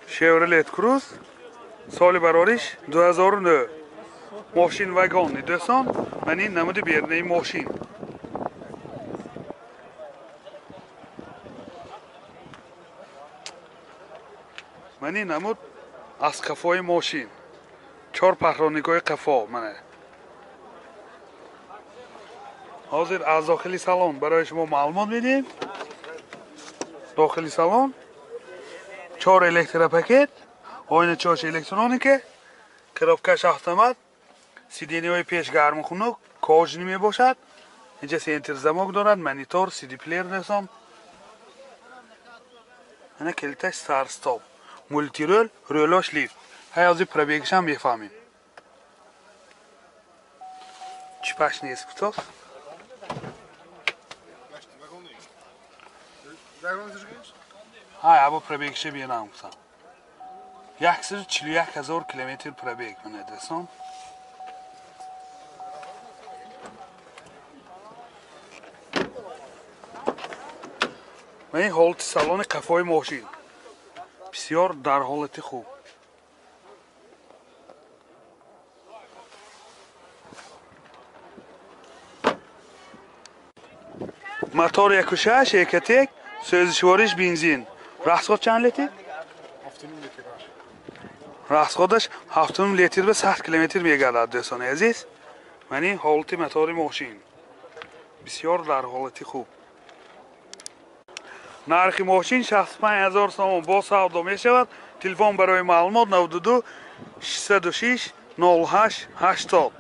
Chevrolet Cruze соли барориш 2009. Мошин вагонни дӯстон, ман ин намуди берунаи мошин. Ман ин намуд аз қафои мошин. Чор пахроникҳои қафо мана. Ҳозир аз дохили салон барои шумо маълумот медиҳем. Дохили салон чор электропакет, оиначаҳош электроника, коробкаш автомат, сиденияҳои пеш гарму хунук, кожини мебошад. Инҷа центр замок дорад, монитор, CD-плеер дӯстон. Ана калиташ старт-стоп, мултирол, рӯлош лифт. Ҳай ҳозир пробегашам мефаҳмем. Чипаш нест кутоф. Ҳай або пробегша берам гуфтам. 141 ҳазор километр пробег мана дӯстон. Ман ин ҳолати салони қафои мошин бисёр дар ҳолати хуб. Мотор 1.6 Ecotec, сӯзишвориш бензин. Расход чанд литр? 7.5 литр. Расходаш 7.5 литр ба 100 километр мегардад дӯстони азиз. Ман ин ҳолати мотори мошин бисёр дар ҳолати хуб. Нархи мошин 65 ҳазор сомон бо савдо мешавад. Телефон барои маълумот 92 606 08 80.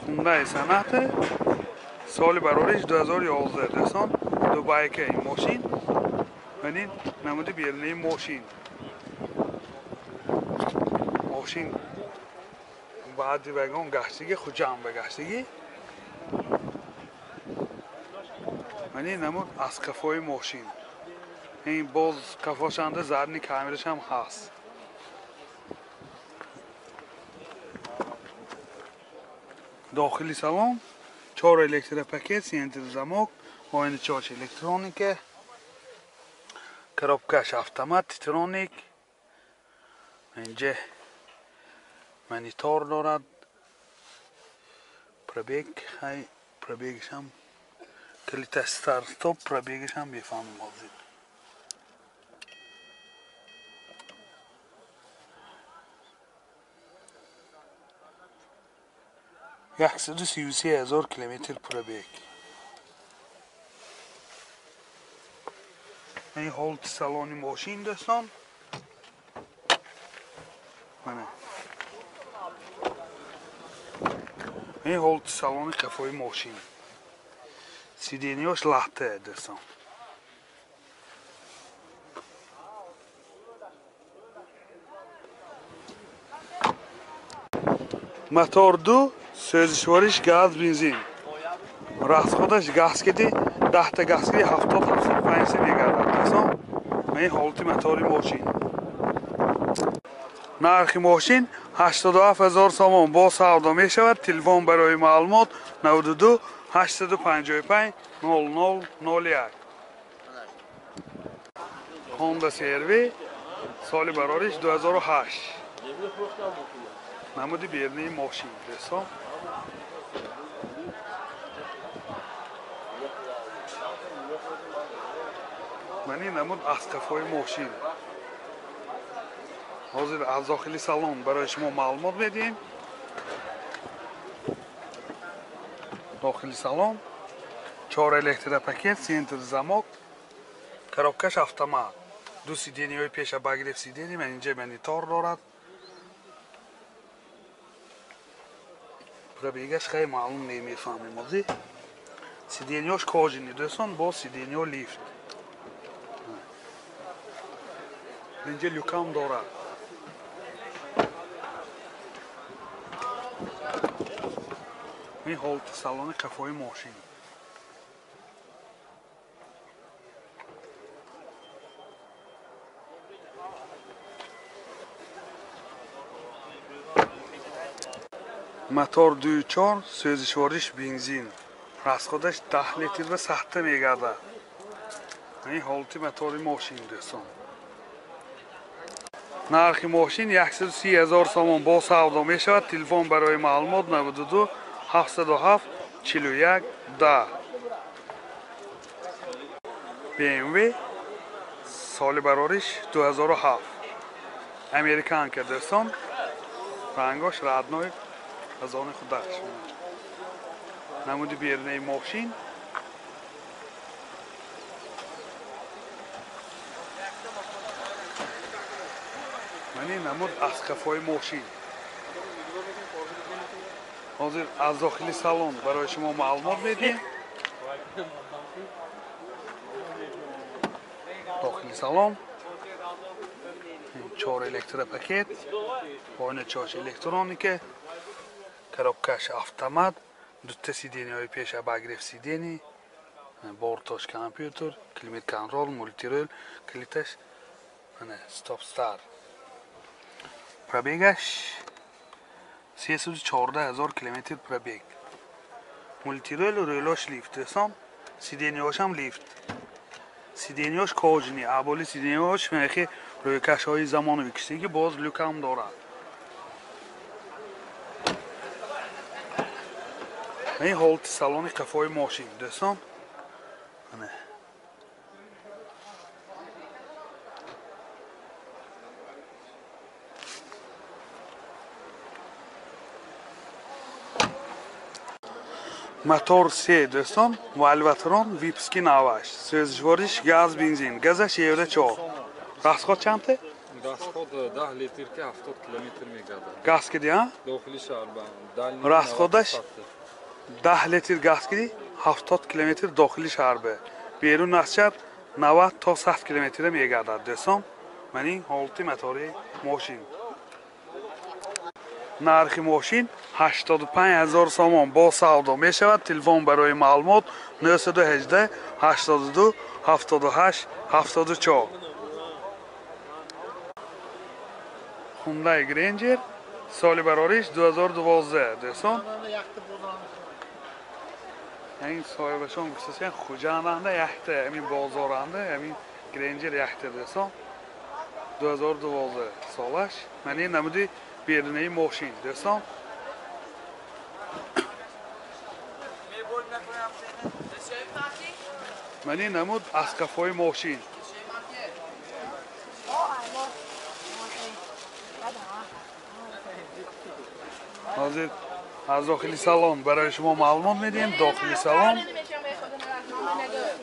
Hyundai Sonata соли барориш 2011 дӯстон. Дубайка ин мошин. Ман ин намуди берунаи мошин. Мошин баъди вагон гаштагӣ, Хуҷанд ба гаштагӣ. Ман ин намуд аз қафои мошин. Ин боз қафошанда зарни камераш ҳам ҳаст. Дохили салон чор электропакет, центр замок, оиначаҳош электроника, коробкаш автомат, титроник. Инҷа монитор дорад. Пробег, ҳай пробегаш ҳам калиташ старт-стоп, пробегаш ҳам мефаҳмем ҳозир. 133 ҳазор километр пробег. Ин ҳолати салони мошин дӯстон. Мана ин ҳолати салони қафои мошин. Сиденияш лахта дӯстон. Мотор 2, сӯзишвориш газ бензин. Расходаш газ кеди 10 газ кеди 70-75 мегардад дӯстон. Ин ҳолати мотори мошин. Нархи мошин 87 ҳазор сомон бо савдо мешавад. Телефон барои маълумот 92 855 00 01. Honda CR-V соли барориш 2008. Намуди берунаи мошин дӯстон. Ман ин намуд аз қафои мошин. Ҳозир аз дохили салон барои шумо маълумот медиҳем. Дохили салон чор электропакет, центр замок, коробкаш автомат, ду сиденияҳои пеша багрев сидения, ман инҷа монитор дорад. Пробегаш хеле маълум намефаҳмем ҳозир. Сиденияш кожини дӯстон, бо сидения лифт. Инҷа люкам дорад. Ин ҳолати салони қафои мошин. Мотор 2.4, сӯзишвориш бензин. Расходаш 10 литр ба 100 мегардад. Ин ҳолати мотори мошин дӯстон. Нархи мошин 130 000 сомон бо савдо мешавад. Телефон барои маълумот 92 707 41 10. BMW соли барориш 2007. Американка дӯстон. Рангош родной аз они худаш. Намуди берунаи мошин. Мани намуд аз қафои мошин. Ҳозир аз дохили салон барои шумо маълумот медиҳем. Дохили салон 4 электропакет, ойначаҳош электроника, коробкаш автомат, дута сиденияҳои пеш обогрев сидений, бортош компютер, климат контрол, мультирул, калиташ стоп старт. Пробегаш 314 000 километр пробег. Мультирул, рулош лифт дӯстон, сиденияҳошам лифт. Сиденияҳош кожаный, аболи сиденияҳош мехи рӯйкашҳои замонави киштагӣ боз люкам дорад. Ин ҳолати салони қафои мошин дӯстон. Мотор се дӯстон, валватрон випски наваш. Сӯзишвориш газ бензин, газаш евро 4. Расход чанте? Расход 10 литр ки 70 километр мегардад. Газ киди, а? Дохили шаҳр ба. Расходаш 10 литр газ киди 70 километр дохили шаҳр ба. Берун аз шаҳр 90 то 100 километр мегардад дӯстон. Ман ин ҳолати мотори мошин. Нархи мошин 85 000 сомон бо савдо мешавад. Телефон барои маълумот 918 82 78 74. Hyundai Granger соли барориш 2012 дӯстон. Ин соҳибашон гуфтасен Хуҷанданда якта, ҳамин бозоранда ҳамин Granger якта дӯстон. 2012 солаш. Ман ин намуди берунаи мошин дӯстон. Ман ин намуд аз қафои мошин. Ҳозир аз дохили салон барои шумо маълумот медиҳем. Дохили салон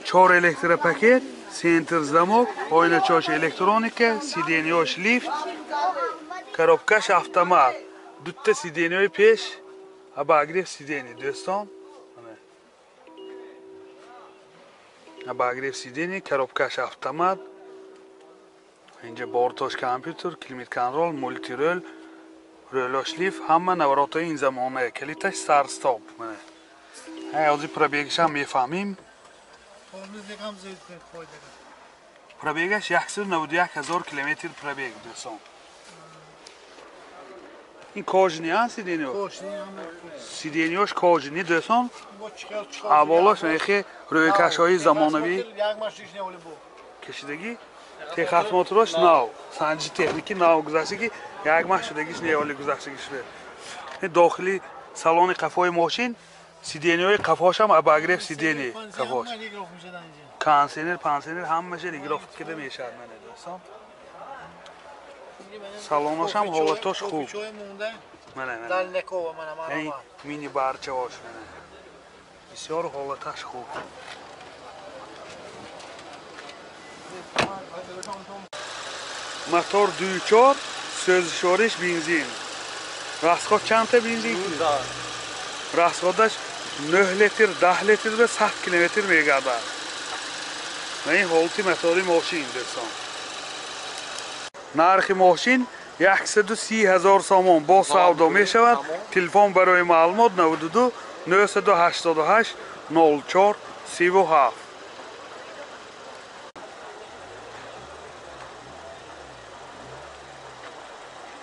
4 электропакет, центр замок, ойначаҳош электроника, сиденияҳош лифт, коробкаш автомат, дута сиденияҳои пеш обогрев сидений дӯстон. Обогрев сидений, коробкаш автомат, инҷа бортош компютер, климат контрол, мультирул, рулош лифт, ҳама наворотҳои ин замона, калиташ старт стоп. Ҳозир пробегашам мефаҳмим. Пробегаш 191 000 километр пробег дӯстон. Ин кожаный а сидениё? Сидениёш кожаный дӯстон. Аввалаш мехи рӯйкашҳои замонавӣ кашидагӣ, техосмотрош нав, санҷи техники нав гузаштагӣ, як маҳ шудагиш не оли гузаштагиш. Дохили салони қафои мошин сидениёи қафошам обогрев сидений қафош. Кондиционер, пансионер ҳамаша регулировка карда мешавад мана дӯстон. Салоношам ҳолатош хуб. Мана мана. Мини барчаош мана. Бисёр ҳолаташ хуб. Мотор 2.4, сӯзишвориш бензин. Расход чандта бензин? Расходаш 9 литр, 10 литр ва 100 километр мегардад. Ин ҳолати мотори мошин дӯстон. Нархи мошин 130 000 сомон бо савдо мешавад. Телефон барои маълумот 92 988 04 37.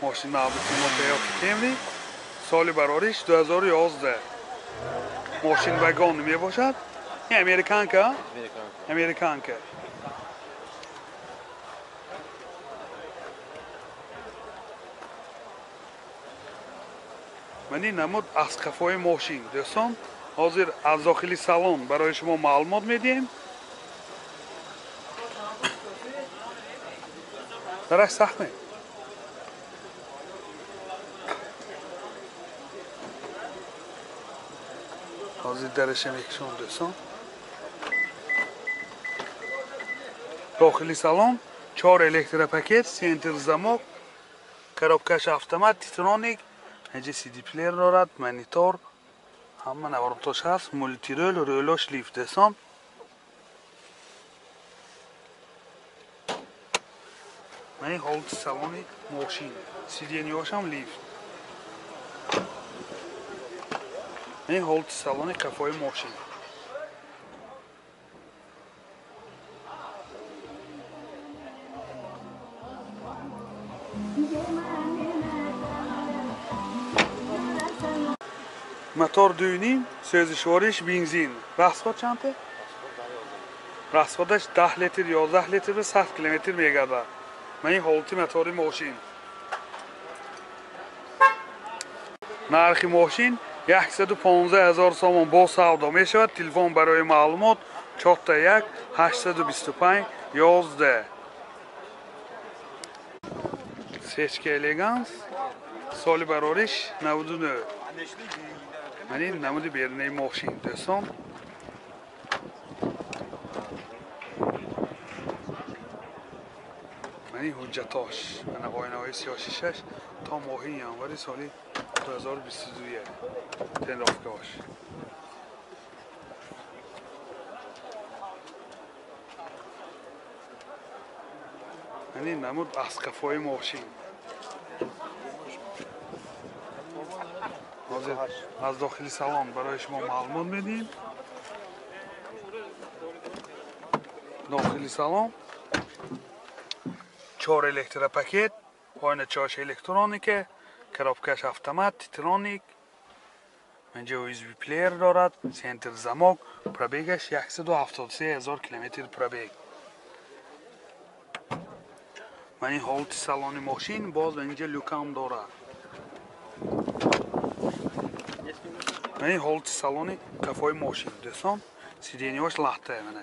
Мошин навбати Toyota Camry соли барориш 2011. Мошин вагон мебошад. Ин американка? Американка. Мани намуд аз қафои мошин. Дӯстон, ҳозир аз дохили салон барои шумо маълумот медиҳем. Дараш сахт не? Ҳозир дараша мекушам, дӯстон. Дохили салон 4 электропакет, центр замок, коробкаш автомат, титроник, инҷа CD плеер дорад, монитор, ҳама наворотош ҳаст, мултирол, рӯлош лифт, дӯстон. Мани ҳолати салони мошин, сиденьёшам лифт. Мани ҳолати салони қафои мошин. Мотор 2.5, сӯзишвориш бензин. Расход чанд? Расходаш 10 литр, 11 литр ва 100 километр мегардад. Мани ҳолати мотори мошин. Нархи мошин 115 000 сомон бо савдо мешавад. Телефон барои маълумот 41 825 11. Сечка Элеганс, соли барориш 99. Мани намуди берунаи мошин, дӯстон. Мани ҳуҷҷатош, мана оинаҳои сиёҳшишаш то моҳи январи соли 2022 тендовкаош. Мани намуд аз қафои мошин. Ҳозир аз дохили салон барои шумо маълумот медиҳем. Дохили салон 4 электропакет, оиначаҳош электроника, коробкаш автомат, титроник, инҷа USB плеер дорад, центр замок, пробегаш 173 000 километр пробег. Мани ҳолати салони мошин, боз инҷа люкам дорад. Мани ҳолати салони қафои мошин, дӯстон, сиденьёш лахта мана.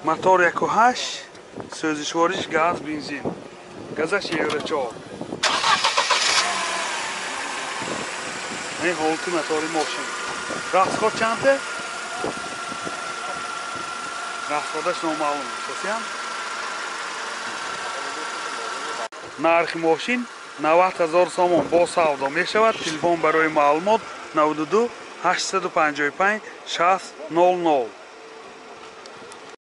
Мотор 1.8, сӯзишвориш газ, бензин. Газаш Евро 4. Мани ҳолати мотори мошин. Расход чанд? Расходаш номаълум, сосиям. Нархи мошин 90 000 сомон бо савдо мешавад. Телефон барои маълумот 92 855 60 00.